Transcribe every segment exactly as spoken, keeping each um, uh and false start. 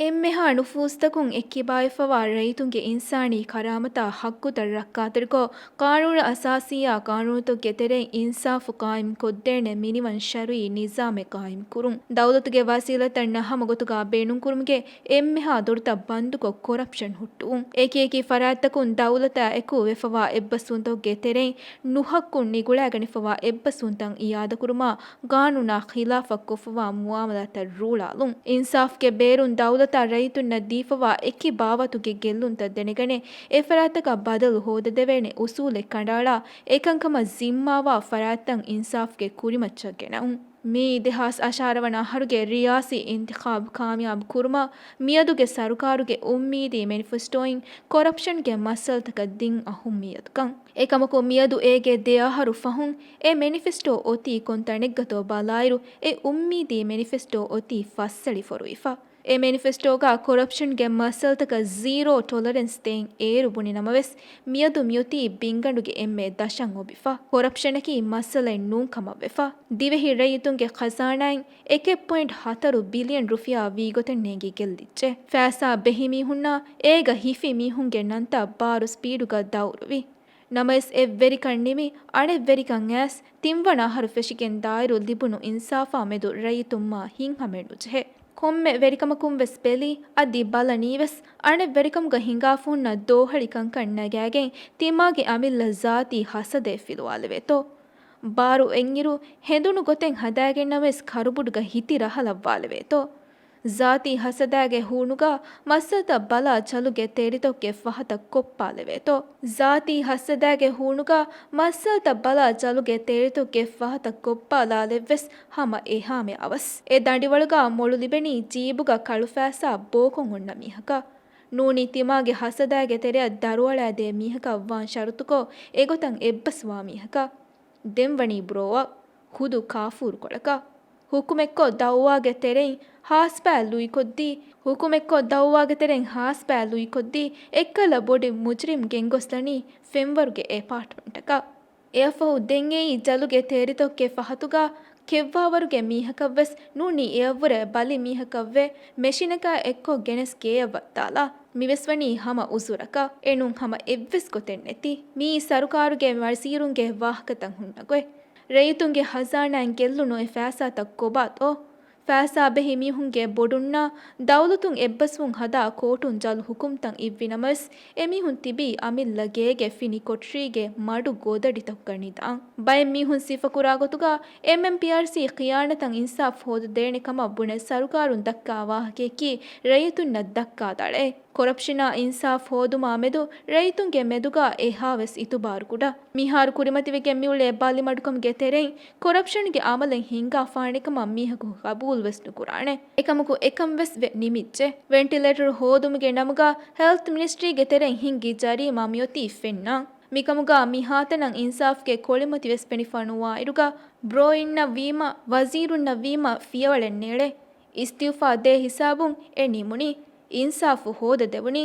އެންމެހާ ނުފޫޒުތަކުން އެއްކިބާވެފަވާ ރައްޔިތުންގެ އިންސާނީ ކަރާމަތާ ޙައްޤުތައް ރައްކާތެރިކޮށް، ޤާނޫނު އަސާސީއާ ޤާނޫނުތަކުގެ ތެރެއިން އިންސާފު ޤާއިމް ކޮށްދޭނެ މިނިވަން ޝަރުޢީ ނިޒާމެއް ޤާއިމް ކުރުން. ދައުލަތުގެ ވަސީލަތައް ނަހަމަ ގޮތުގަ ބޭނުންކުރުމުގެ އެންމެހާ ދޮރުތައް ބަންދުކޮށް، ކޮރަޕްޝަން ހުއްޓުވުން. އެކިއެކި ފަރާތްތަކުން ދައުލަތާ އެކު ވެފަވާ އެއްބަސްވުންތަކުގެ ތެރެއިން ނުޙައްޤުން ނިގުޅާގަނެފަވާ އެއްބަސްވުންތައް އިއާދަކުރުމާ، ގާނޫނާ ޚިލާފަށް ކޮށްފަވާ މުޢާމަލާތައް ރޫޅާލުން. އިންސާފުގެ ބޭރުން ދައުލަތާ ރައްޔިތުންނަށް ދީފަވާ އެކި ބާވަތުގެ ގެއްލުންތައް ދެނެގަނެ، އެފަރާތްތަކަށް ބަދަލު ހޯދަދެވޭނެ އުސޫލެއް ކަނޑައަޅާ، އެކަންކަމަށް ޒިންމާވާ ފަރާތްތައް އިންސާފުގެ ކުރިމައްޗަށް ގެނައުން. މިއީ ދެހާސް އަށާރަ ވަނަ އަހަރުގެ ރިޔާސީ އިންތިޚާބު ކާމިޔާބު ކުރުމަށް މިއަދުގެ ސަރުކާރުގެ އުއްމީދީ މެނިފެސްޓޯއިން ކޮރަޕްޝަންގެ މައްސަލަތަކަށް ދިން އަހުއްމިއްޔަތުކަން. އެކަމަކު މިއަދު އޭގެ ދެ އަހަރު ފަހުން އެ މެނިފެސްޓޯ އޮތީ ކޮން ތަނެއްގަތޯ ބަލާއިރު، އެ އުއްމީދީ މެނިފެސްޓޯ އޮތީ ފައްސެޅި ފޮރުވިފަ. އެ މެނިފެސްޓޯގަ ކޮރަޕްޝަންގެ މައްސަލަތަކަށް ޒީރޯ ޓޮލަރެންސް ދޭން އޭރު ބުނި ނަމަވެސް، މިއަދު މިއޮތީ ބިންގަނޑުގެ އެންމެ ދަށަށް އޮބިފަ. ކޮރަޕްޝަނަކީ މައްސަލައެއް ނޫން ކަމަށް ވެފަ. ދިވެހި ރައްޔިތުންގެ ޚަޒާނާއިން އެކެއް ޕޮއިންޓް ހަތަރު ބިލިއަން ރުފިޔާ ވީގޮތެއް ނޭނގި ގެއްލިއްޖެ. ފައިސާ ބެހި މީހުންނާ އޭގަ ހިފި މީހުންގެ ނަންތައް ބާރު ސްޕީޑުގަ ދައުރުވި. ނަމަވެސް އެއް ވެރިކަން ނިމި، އަނެއް ވެރިކަން އައިސް، ތިންވަނަ އަހަރު ފެށިގެން ދާއިރު ލިބުނު އިންސާފާ މެދު ރައްޔިތުންމާ ހިތްހަމައެއް ނުޖެހޭ. ކޮންމެ ވެރިކަމަކުން ވެސް ބެލީ، އަދި ބަލަނީ ވެސް، އަނެއް ވެރިކަމުގަ ހިނގާފަ ހުންނަ ދޯހަޅި ކަންކަން ނަގާގެން ތިމާގެ އަމިއްލަ ޒާތީ ހަސަދައެއް ފިލުވާލެވޭތޯ. ބާރު އެއްއިރު ހެނދުނު ގޮތެއް ހަދާގެންނަމަވެސް ކަރުބުޑުގަ ހިތި ރަހަލައްވާލެވޭތޯ. ޒާތީ ހަސަދާގެ ހޫނުގަ މައްސަލަތައް ބަލާ ޖަލުގެ ތެރިތަކުގެ ފަހަތަށް ކޮއްޕާލެވޭތޯ. ޒާތީ ހަސަދާގެ ހޫނުގަ މައްސަލަތައް ބަލާ ޖަލުގެ ތެރިތަކުގެ ފަހަތަށް ކޮއްޕާލާލެއްވެސް ހަމަ އެހާމެ އަވަސް. އެ ދަނޑިވަޅުގަ މޮޅު ލިބެނީ ޖީބުގަ ކަޅުފައިސާ ބޯކޮށް އޮންނަ މީހަކަށް. ނޫނީ ތިމާގެ ހަސަދާގެ ތެރެއަށް ދަރުއަޅާދޭ މީހަކަށް ވާން ޝަރުތުކޮށް، އެގޮތަށް އެއްބަސްވާ މީހަކަށް. ދެން ވަނީ ބްރޯއަށް. ޚުދު ކާފޫރުކޮޅަކަށް. ހުކުމެއްކޮށް ދައުވާގެ ތެރެއިން ހާސްބައި ލުއިކޮށްދީ، ހުކުމެއްކޮށް ދައުވާގެ ތެރެއިން ހާސްބައި ލުއިކޮށްދީ، އެއްކަލަ ބޮޑެތި މުޖްރިމް ގެންގޮސްލަނީ ފެންވަރުގެ އެޕާޓްމަންޓަކަށް. އެއަށްފަހު ދެން އެއީ ޖަލުގެ ތެރިތަކުގެ ފަހަތުގަ ކެއްވާވަރުގެ މީހަކަށްވެސް ނޫނީ އެއަށްވުރެ ބަލި މީހަކަށްވެ، މެޝިނަކާ އެއްކޮށް ގެނެސް ގޭއަށް ވައްދާލާ. މިވެސް ވަނީ ހަމަ އުޒުރަކަށް. އެނޫން ހަމަ އެއްވެސް ގޮތެއް ނެތި. މިއީ ސަރުކާރުގެ ވަޒީރުންގެ ވާހަކަތައް ހުންނަ ގޮތް. ރައްޔިތުންގެ ހަޒާނާއިން ގެއްލުނު އެ ފައިސާތައް ކޮބާތޯ؟ ފައިސާ ބެހި މީހުންގެ ބޮޑުންނާ ދައުލަތުން އެއްބަސްވުން ހަދާ ކޯޓުން ޖަލު ހުކުމްތައް އިއްވި ނަމަވެސް، އެމީހުން ތިބީ އަމިއްލަ ގޭގެ ފިނި ކޮޓަރީގެ މަޑު ގޮދަޑިތަކުގަ ނިދާން. ބައެއް މީހުން ސިފަކުރާ ގޮތުގަ އެމްއެމްޕީއާރްސީ ޚިޔާނަތަށް އިންސާފު ހޯދަދޭނެ ކަމަށް ބުނެ ސަރުކާރުން ދައްކާ ވާހަކަޔަކީ ރައްޔިތުންނަށް ދައްކާ ދަޅައެއް. ކޮރަޕްޝަނާ އިންސާފު ހޯދުމާ މެދު ރައްޔިތުންގެ މެދުގަ އެހާވެސް އިތުބާރު ކުޑަ. މިހާރު ކުރިމަތިވެގެން މިއުޅޭ ބަލިމަޑުކަމުގެ ތެރެއިން ކޮރަޕްޝަންގެ އަމަލެއް ހިނގާފާނެ ކަމަށް މީހަކު ގަބޫލުވެސް ނުކުރާނެ. އެކަމަކު އެކަން ވެސް ވެ ނިމިއްޖެ. ވެންޓިލޭޓަރު ހޯދުމުގެ ނަމުގަ ހެލްތް މިނިސްޓްރީގެ ތެރެއިން ހިންގި ޖަރީމާ މިއޮތީ ފެންނާން. މިކަމުގަ މިހާތަނަށް އިންސާފުގެ ކޮޅިމަތިވެސް ފެނިފަ ނުވާއިރުގަ، ބްރޯއިންނަށް ވީމަ، ވަޒީރުންނަށް ވީމަ ފިޔަވަޅެއް ނޭޅޭ. އިސްތިއުފާ ދޭ ހިސާބުން އެ ނިމުނީ. އިންސާފު ހޯދަދެވުނީ.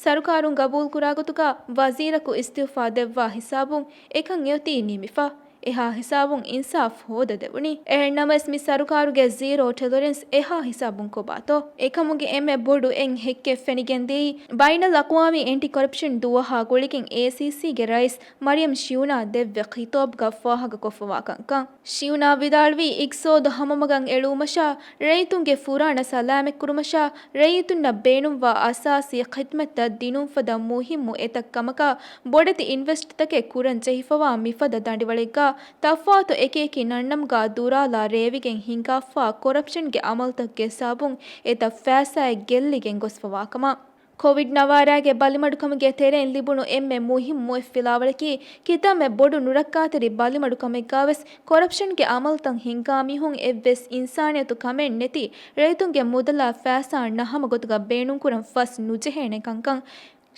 ސަރުކާރުން ގަބޫލުކުރާ ގޮތުގަ ވަޒީރަކު އިސްތިއުފާ ދެއްވާ ހިސާބުން އެކަން އެއޮތީ ނިމިފަ. އެހާ ހިސާބުން އިންސާފު ހޯދަދެވުނީ. އެހެންނަމަވެސް މި ސަރުކާރުގެ ޒީރޯ ޓޮލަރެންސް އެހާ ހިސާބުން ކޮބާތޯ؟ އެކަމުގެ އެންމެ ބޮޑު އެއް ހެއްކެއް ފެނިގެންދިޔައީ، ބައިނަލްއަޤްވާމީ އެންޓި ކޮރަޕްޝަން ދުވަހާ ގުޅިގެން އޭސީސީގެ ރައީސް މަރިޔަމް ޝިޔުނާ ދެއްވި ޚިޠާބުގަ ފާހަގަކޮށްފަވާ ކަންކަން. ޝިޔުނާ ވިދާޅުވީ، އިޤްތިޞާދު ހަމަމަގަށް އެޅުވުމަށާ، ރައްޔިތުންގެ ފުރާނަ ސަލާމަތްކުރުމަށާ، ރައްޔިތުންނަށް ބޭނުންވާ އަސާސީ ޚިދްމަތްތައް ދިނުން ފަދަ މުހިއްމު އެތައް ކަމަކާ، ބޮޑެތި އިންވެސްޓްތަކެއް ކުރަން ޖެހިފަވާ މިފަދަ ދަނޑިވަޅެއްގާ، ތަފާތު އެކިއެކި ނަންނަމުގާ ދުރާލާ ރޭވިގެން ހިނގާފާ ކޮރަޕްޝަންގެ އަމަލުތަކުގެ ހިސާބުން އެތައް ފައިސާއެއް ގެއްލިގެން ގޮސްފަވާ ކަމަށް. ކޮވިޑް ނަވާރާގެ ބަލިމަޑުކަމުގެ ތެރެއިން ލިބުނު އެންމެ މުހިއްމު އެއް ފިލާވަޅަކީ، ކިތަންމެ ބޮޑު ނުރައްކާތެރި ބަލިމަޑުކަމެއްގާވެސް ކޮރަޕްޝަންގެ އަމަލުތައް ހިންގާ މީހުން އެއްވެސް އިންސާނިއްޔަތު ކަމެއް ނެތި ރައްޔިތުންގެ މުދަލާ ފައިސާ ނަހަމަ ގޮތުގަ ބޭނުންކުރަން ފަސް ނުޖެހޭނެ ކަންކަން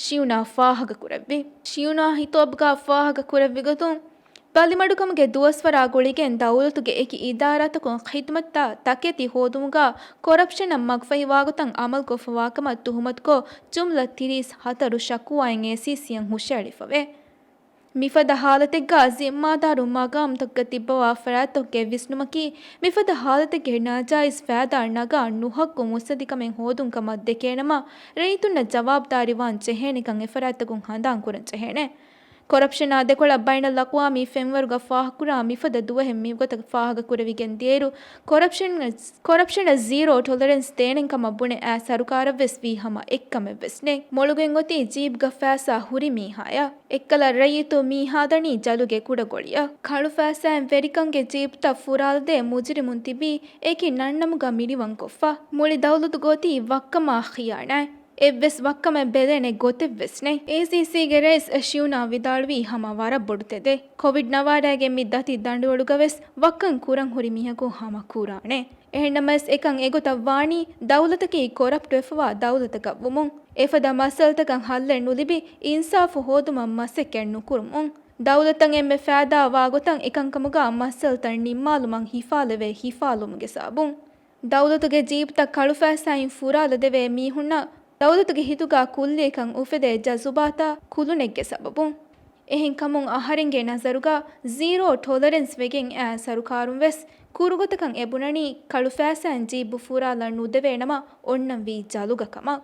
ޝިޔުނާ ފާހަގަކުރެއްވި. ޝިޔުނާ ހިޠާބުގާ ފާހަގަކުރެއްވި ގޮތުން، ބަލިމަޑުކަމުގެ ދުވަސްވަރާ ގުޅިގެން ދައުލަތުގެ އެކި އިދާރާތަކުން ޚިދްމަތްތައް ތަކެތި ހޯދުމުގާ ކޮރަޕްޝަނަށް މަގުފަހިވާގޮތަށް އަމަލުކޮށްފަވާކަމަށް ތުހުމަތުކޮށް، ޖުމްލަ ތިރީސް ހަތަރު ޝަކުވާއިން އޭސީސީއަށް ހުށައެޅިފަވޭ. މިފަދަ ހާލަތެއްގަ ޒިންމާދާރު މަގާމްތަކުގަ ތިއްބަވާ ފަރާތްތަކުގެ ވިސްނުމަކީ، މިފަދަ ހާލަތެއްގެ ނާޖާއިޒް ފައިދާ ނަގާ ނުހައްގު މުއްސަދިކަމެއް ހޯދުން ކަމަށް ދެކޭނަމަ، ރައްޔިތުންނަށް ޖަވާބުދާރީވާން ޖެހޭނެކަން އެފަރާތްތަކުން ހަނދާން ކުރަން ޖެހޭނެ. ކޮރަޕްޝަނާ ދެކޮޅަށް ބައިނަލްއަޤްވާމީ ފެންވަރުގަ ފާހަގަކުރާ މިފަދަ ދުވަހެއް މިގޮތަށް ފާހަގަކުރެވިގެން ދިޔައިރު، ކޮރަޕްޝަން، ކޮރަޕްޝަނަށް ޒީރޯ ޓޮލަރެންސް ދޭނެން ކަމަށް ބުނެ އާ ސަރުކާރަށްވެސް ވީ ހަމަ އެއްކަމެއްވެސް ނެތް. މޮޅުގެން އޮތީ ޖީބްގަ ފައިސާ ހުރި މީހާޔަށް. އެއްކަލަ ރައްޔިތު މީހާ ދަނީ ޖަލުގެ ކުޑަގޮޅިއަށް. ކަޅު ފައިސާއިން ވެރިކަންގެ ޖީބްތައް ފުރާލަދޭ މުޖްރިމުން ތިބީ އެކި ނަންނަމުގަ މިނިވަންކޮށްފަ. މުޅި ދައުލަތުގަ އޮތީ ވައްކަމާ ޚިޔާނާތް. އެއްވެސް ވައްކަމެއް ބެލޭނެ ގޮތެއްވެސް ނެތް. އޭސީސީގެ ރައީސް ޝިޔުނާ ވިދާޅުވީ ހަމަ ވަރަށް ބޮޑު ތެދެއް. ކޮވިޑް ނަވާރައިގެ މި ދަތި ދަނޑުއަޅުގަވެސް ވައްކަން ކުރަން ހުރި މީހަކު ހަމަ ކުރާނެ. އެހެންނަމަވެސް އެކަން އެގޮތަށް ވާނީ ދައުލަތަކީ ކޮރަޕްޓްވެފަވާ ދައުލަތަކަށް ވުމުން. އެފަދަ މައްސަލަތަކަށް ހައްލެއް ނުލިބި އިންސާފު ހޯދުމަށް މަސައްކަތް ނުކުރުމުން. ދައުލަތަށް އެންމެ ފައިދާ ވާގޮތަށް އެކަންކަމުގަ މައްސަލަތައް ނިންމާލުމަށް ހިފާލެވޭ ހިފާލުމުގެ ސަބަބުން. ދައުލަތުގެ ޖީބުތައް ކަޅުފައިސާއިން ފުރާލަދެވޭ މީހުންނަށް ދައުލަތުގެ ހިތުގަ ކުއްލިއަކަށް އުފެދޭ ޖަޒުބާތާ ކުލުނެއްގެ ސަބަބުން. އެހެންކަމުން އަހަރެންގެ ނަޒަރުގަ ޒީރޯ ޓޮލަރެންސް ވެގެން އައި ސަރުކާރުން ވެސް ކުރުގޮތަކަށް އެބުނަނީ ކަޅުފައިސާއިން ޖީބު ފުރާލަން ނުދެވޭނަމަ އޮންނަންވީ ޖަލުގަ ކަމަށް.